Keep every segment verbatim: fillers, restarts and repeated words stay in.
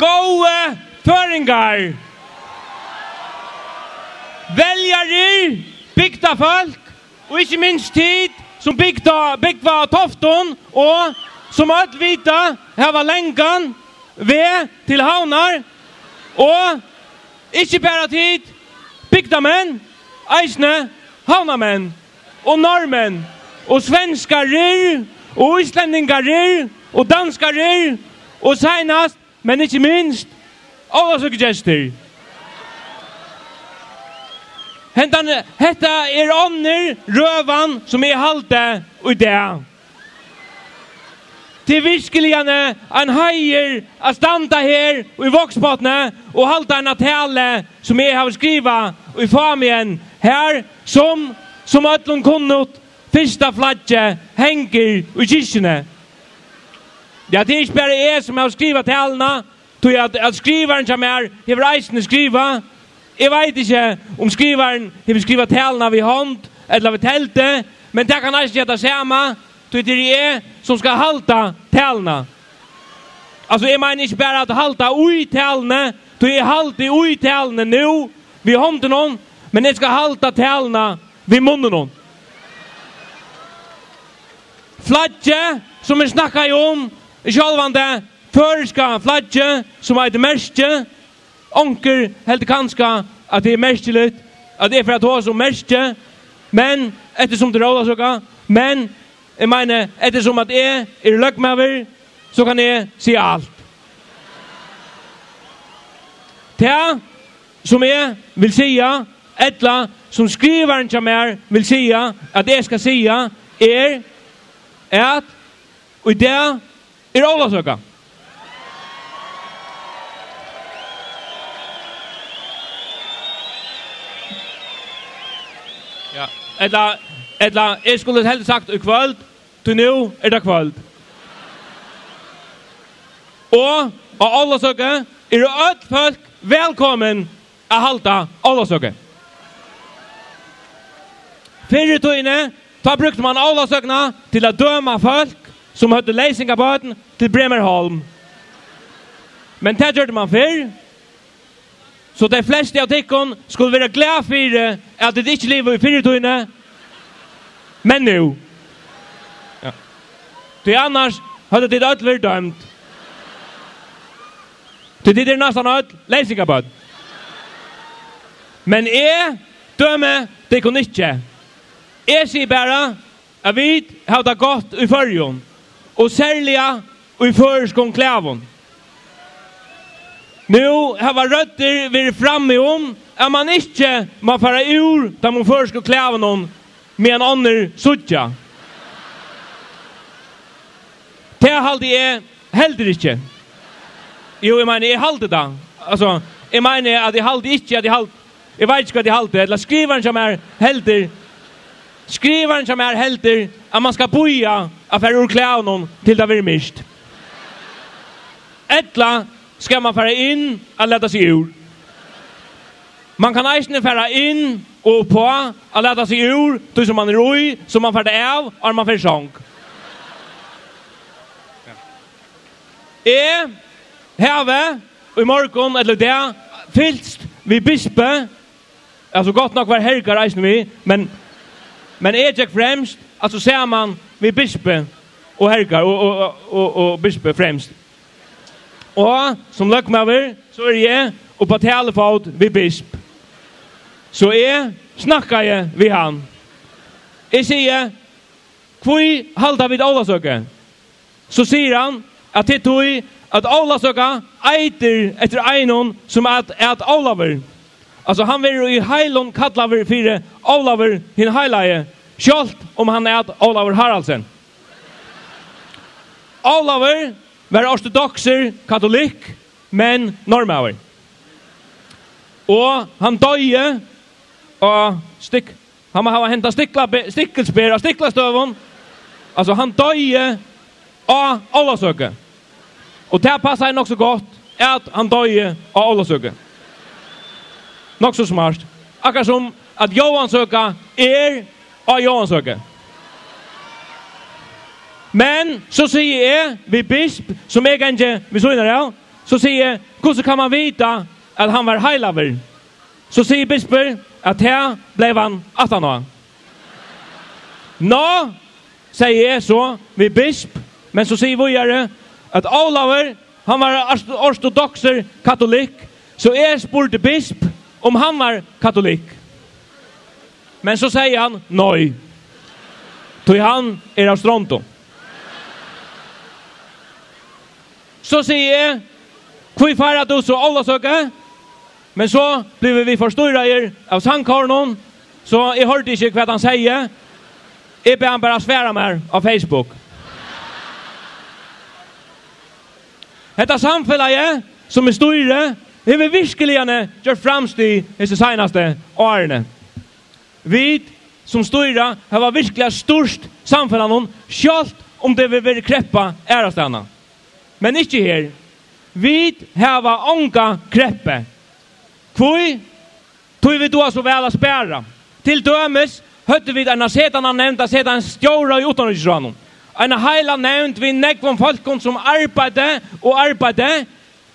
Góðu føroyingar! Veljarar, bygdarfólk, og ikki minst tit, sum bygda, búgva á Toftum, og sum øll vita, hava langan veg til Havnar, og ikki bara tit, bygdarmenn, eisini havnarmenn og norðmenn og svenskarar og íslendingar og danskarar og seinast, men ikki minst, Ólavsøkugestir. Hendan, hetta er onnur røðan, sum eg haldi í dag. Tað er virkuliga ein heiður at standa her í Vágsbotni og halda eina talu, sum eg havi skrivað í fámjin her, sum, sum øllum kunnugt, fyrsta flaggið hongur í kirkjuni. Ja, tað er ikki bara eg, sum havi skrivað taluna, tí at, at skrivarin hjá mær hevur eisini skrivað. Eg veit ikki, um skrivarin hevur skrivað taluna við hond ella við teldu, men tað kann eisini gera tað sama, tí tað eri eg, sum skal halda taluna. Altso, eg meini ikki bara at halda í taluni, tí eg haldi í taluni nú við hondunum, men eg skal halda taluna við munninum. Flaggið, sum eg snakkaði um, er sjálvandi føroyska flaggið, sum eitur merki. Onkur heldur kanska, at tað er merkiligt, at eg fari at tosa um merki, men eftirsum tað er Ólavsøka, men eg meini, eftirsum at eg eri løgmaður, so kann eg siga alt. Tað, sum eg vil siga, ella sum skrivarin hjá mær vil siga, at eg skal siga, er, at í dag er Ólavsøka. Ja, ella, ella eg skuldi heldur sagt í kvøld, tí nú er tað kvøld. Og á Ólavsøku eru øll fólk vælkomin at halda Ólavsøku. Fyrr í tíðini, tá brúkti mann Ólavsøkuna til at døma fólk, sum høvdu leysingabørn til Bremerholm. Men tað gjørdi mann fyrr, so tey flestu av tykkum skulu vera glað fyri, at tit ikki liva í fyrr í tíðini, men nú. Ja. Tí annars høvdu tit øll verið dømd. Tí tit eru næstan øll leysingabørn. Men eg dømi tykkum ikki. Eg sigi bara, at vit hava tað gott í Føroyum, og serliga í føroyskum klæðum. Nú hava røddir verið frammi um, at mann ikki má fara úr teimum føroysku klæðunum, meðan onnur síggja. Tað haldi eg heldur ikki. Jú, eg meini, eg haldi tað. Altso, eg meini, at eg haldi ikki, at eg haldi, eg veit ikki, hvat eg haldi, ella skrivarin hjá mær heldur, skrivarin hjá mær heldur, at mann skal bíða at fara úr klæðunum, til tað verður myrkt. Ella skal mann fara inn at lata seg úr. Mann kann eisini fara inn og uppá at lata seg úr, tí sum mann er í, so mann fær tað av, áðrenn mann fer í song. Eg havi í morgun, ella í dag, fylgst við bispi, altso, gott nokk var Hergar eisini við, men, men eg gekk fremst, altso, saman við bispi og Hergar og, og, og, og, og bispi fremst. Og sum løgmaður, so eri eg upp á talufót við bisp. So eg snakkaði við hann. Eg sigi: "Hví halda vit Ólavsøku?" So sigur hann, at tað er tí, at Ólavsøka eitur eftir einum, sum æt, æt Ólavur. Altso, hann verður í heilum kallaður fyri Ólavur hin heilagi, sjálvt um hann æt Ólavur Haraldsen. Ólavur var ortodoksur katolikk, men norðmaður. Og hann doyði á stikk-, hann má hava hentað stikla-, stikkilsber á Stiklastøðum. Altso, hann doyði á Ólavsøku. Og tað passaði nokk so gott, at hann doyði á Ólavsøku. Nokk so smart. Akkurát sum at Jóansøka er á Jóansøku. Men so sigi eg við bisp, sum eg gangi við síðuna av, So sigi eg: "Hvussu kann man vita, at hann var heilagur?" So sigur bispur, at tað bleiv hann aftan á. "Nå," sigi eg so við bisp, men so sigi eg víðari, at Ólavur, hann var ast-, ortodoksur katolikk, so eg spurdi bisp, um hann var katolikk. Men so segði hann nei, tí hann er av Strondum. So sigi eg: "Hví feirar tú so ólavsøku?" Men so blivu vit forstýraðir av sangkórinum, so eg hoyrdi ikki, hvat hann segði. Eg bað hann bara svara mær á Facebook. Hetta samfelagið, sum eg stýri, hevur virkiliga gjørt framstig hesi seinastu árini. Vit, sum stýra, hava virkiliga stýrt samfelagnum, sjálvt um tað hevur verið kreppa aðrastaðni. Men ikki her. Vit hava onga kreppu. Hví? Tí vit duga so væl at spara. Til dømis høvdu vit eina setanarnevnd at seta ein stjóra í uttanríkisráðnum. Eina heila nevnd við nógvum fólkum, sum arbeiddu og arbeiddu,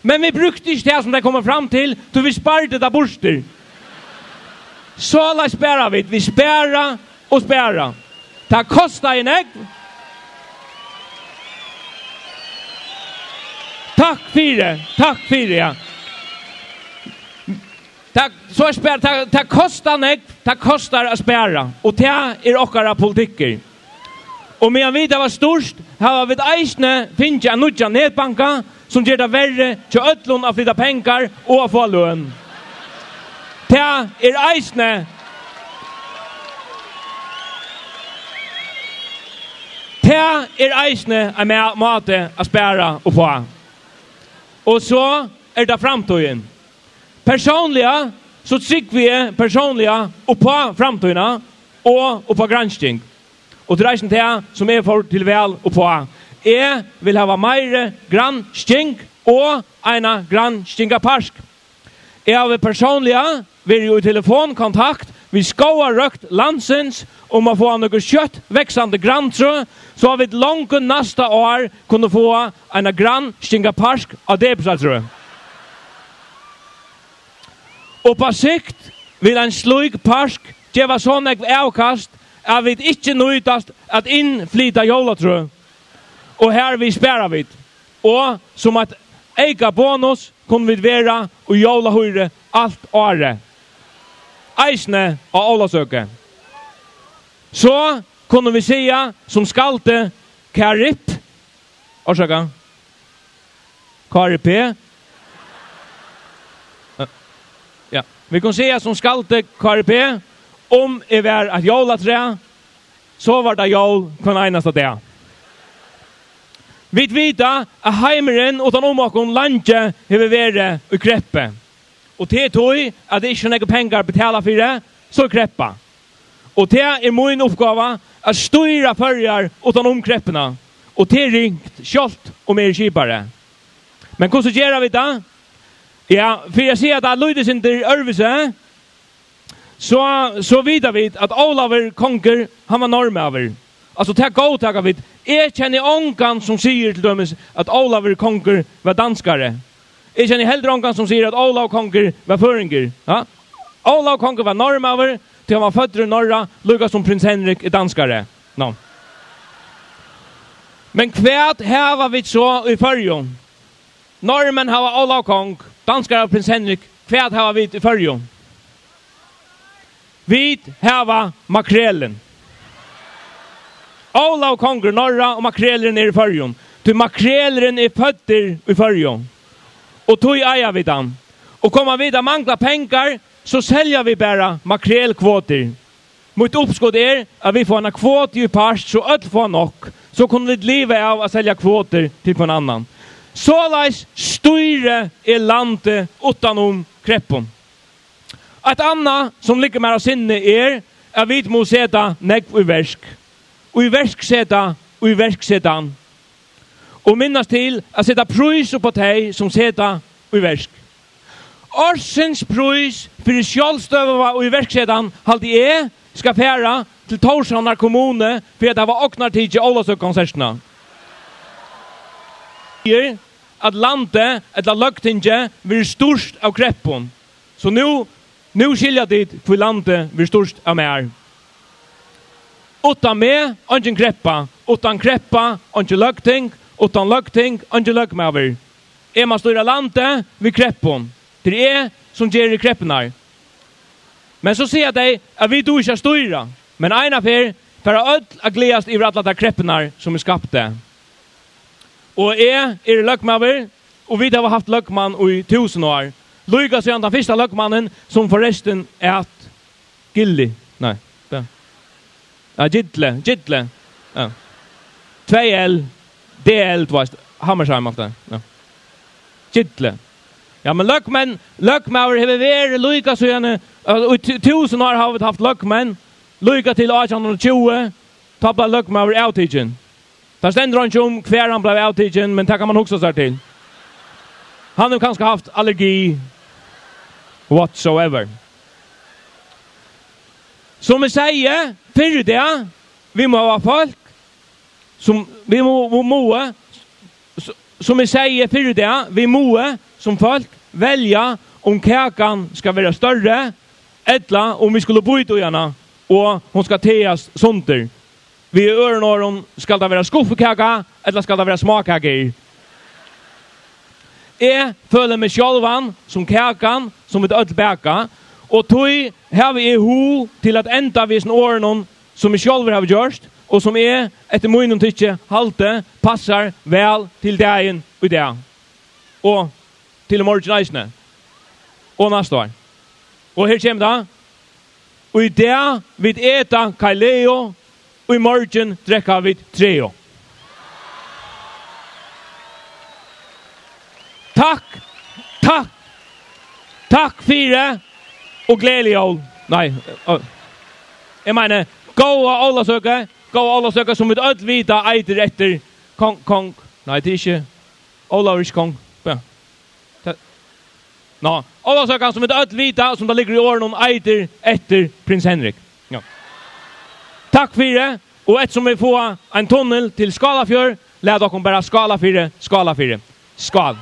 men vit brúktu ikki tað, sum tey komu fram til, tí vit spardu tað burtur. Soleiðis spara vit. Vit spara og spara. Tað kostaði nógv. Takk fyri, takk fyri, ja. Tað, so er spar-, tað, tað kostar nógv, tað kostar at spara, og tað er okkara politikkur. Og meðan vit hava stýrt, hava vit eisini fingið ein nýggjan netbanka, sum ger tað verri hjá øllum at flyta pengar og at fáa løn. Tað er eisini, tað er eisini ein ma-, máti at spara upp á. Og so er tað framtíðin. Persónliga, so trúgvi eg persónliga upp á framtíðina og upp á gransking. Og tað er eisini tað, sum eg fór til val upp á. Eg vil hava meiri gransking og eina granskingarpark. Eg havi persónliga verið í telefonkontakt við Skógarøkt landsins um at fáa nøkur skjótt vaksandi grantrø, so at vit longu næsta ár kunnu fáa eina granskingarpark á Debesartrøð. Upp á sikt vil ein slík park geva so nógv avkast, at vit ikki nýtast at innflyta jólatrø, og harvið spara vit. Og sum eitt eyka bonus kunnu vit vera í jólahýri alt árið, eisini á ólavsøku. So kunnu vit siga sum skaldið Karip, orsaka, K R P. Eh, ja. Vit kunnu siga sum skaldið K R P: Um eg var eitt jólatræ, so var tað jól hvønn einasta dag. Vit vita, at heimurin uttan um okkum leingi hevur verið í kreppu. Og tað er tí, at tað ikki er so nógvir pengar at betala fyri, so er kreppa. Og tað er mín uppgáva at stýra Føroyar uttan um kreppuna. Og tað er ringt, sjálvt um eg eri skipari. Men hvussu gera vit tað? Ja, fyri at siga tað lítið sindur øðrvísi, so, so vita vit, at Ólavur kongur, hann var norðmaður. Altso, tað góðtaka vit. Eg kenni ongan, sum sigur, til dømis, at Ólavur kongur var danskari. Eg kenni heldur ongan, sum sigur, at Ólavur kongur var føroyingur. Ja? Ólavur kongur var norðmaður, tí hann var føddur í Norra, líka sum prins Henrik er danskari. Nå. Men hvat hava vit so í Føroyum? Norðmenn hava Ólav kong, danskar hava prins Henrik. Hvat hava vit í Føroyum? Vit hava makrelin. Ólav kongur Norra og makrelurin er í Føroyum. Tí makrelurin er føddur í Føroyum. Og tí eiga vit hann. Og koma vit at mangla pengar, so selja vit bara makrelkvotur. Mítt uppskot er, at vit fáa eina kvotu í part, so øll fáa nokk. So kunnu vit liva av at selja kvotur til hvønn annan. Soleiðis stýri eg landið uttan um kreppum. Eitt annað, sum liggur mær á sinni, er, at vit mugu seta nógv í verk. Íverkseta, íverksetan. Og minnast til at seta prís upp á tey, sum seta í verk. Ársins prís fyri sjálvstøðuga íverksetan, haldi eg, skal fara til Tórshavnar kommunu fyri at hava ognartikið Ólavsøkukonsertina. at landið ella løgtingið verður stýrt av kreppum. So nú, nú skilja tit, hví landið verður stýrt av mær. Uttan meg, eingin kreppa. Uttan kreppa, eingin løgting. Uttan løgting, eingin løgmaður. Eg má stýra landið við kreppum. Tað er eg, sum geri kreppurnar. Men so siga tey, at vit duga ikki at stýra. Men eina ferð fara øll at gleðast yvir allar tær kreppurnar, sum eg skapti. Og eg eri løgmaður, og vit hava havt løgmann í túsund ár. Líka síðan tann fyrsta løgmannin, sum forrestin æt Gilli. Nei, tað. Ja, Gilli, Gilli. Ja. Tvey L, D L, tú veist, Hammershaimb alt tað. Ja. Gilli. Ja, men løgmenn, løgmaður hevur verið líka síðan, eh, í tú-, túsund ár hava vit havt løgmenn, líka til átjan hundrað og tjúgu, tá bleiv løgmaður avtikin. Tað stendur einki um, hvar hann bleiv avtikin, men tað kann man hugsa sær til. Hann hevur kanska havt allergi, whatsoever. Sum eg segði fyrr í dag, vit mugu hava fólk, sum, vit mugu, mugu, s-, sum eg segði fyrr í dag, vit mugu sum fólk velja, um kakan skal vera størri, ella um vit skulu bíta í hana, og hon skal tæast sundur. Við øðrum orðum, skal tað vera skuffukaka, ella skal tað vera smákakur? Eg føli meg sjálvan sum kakan, sum vit øll baka, og tí havi eg hug til at enda við hesum orðunum, sum eg sjálvur havi gjørt, og sum eg, eftir mínum tykki, haldi passar væl til dagin í dag, og til í morgin eisini, og næsta ár. Og her kemur tað. Í dag vit eta Kaileo, í morgin drekka vit Treo. Takk, takk, takk fyri og gleðilig jól. Nei, ø, eg meini, góða ólavsøku, góða ólavsøku, sum vit øll vita eitur eftir kong, kong, nei, tað er ikki, Ólavur er ikki kong. Ja. Ta-, ná, ólavsøkan, sum vit øll vita, sum tað liggur í orðunum, eitur eftir prins Henrik. Ja. Takk fyri, og eftirsum vit fáa ein tunnil til Skálafjørð, lat okkum bara skála fyri, skála fyri. Skál.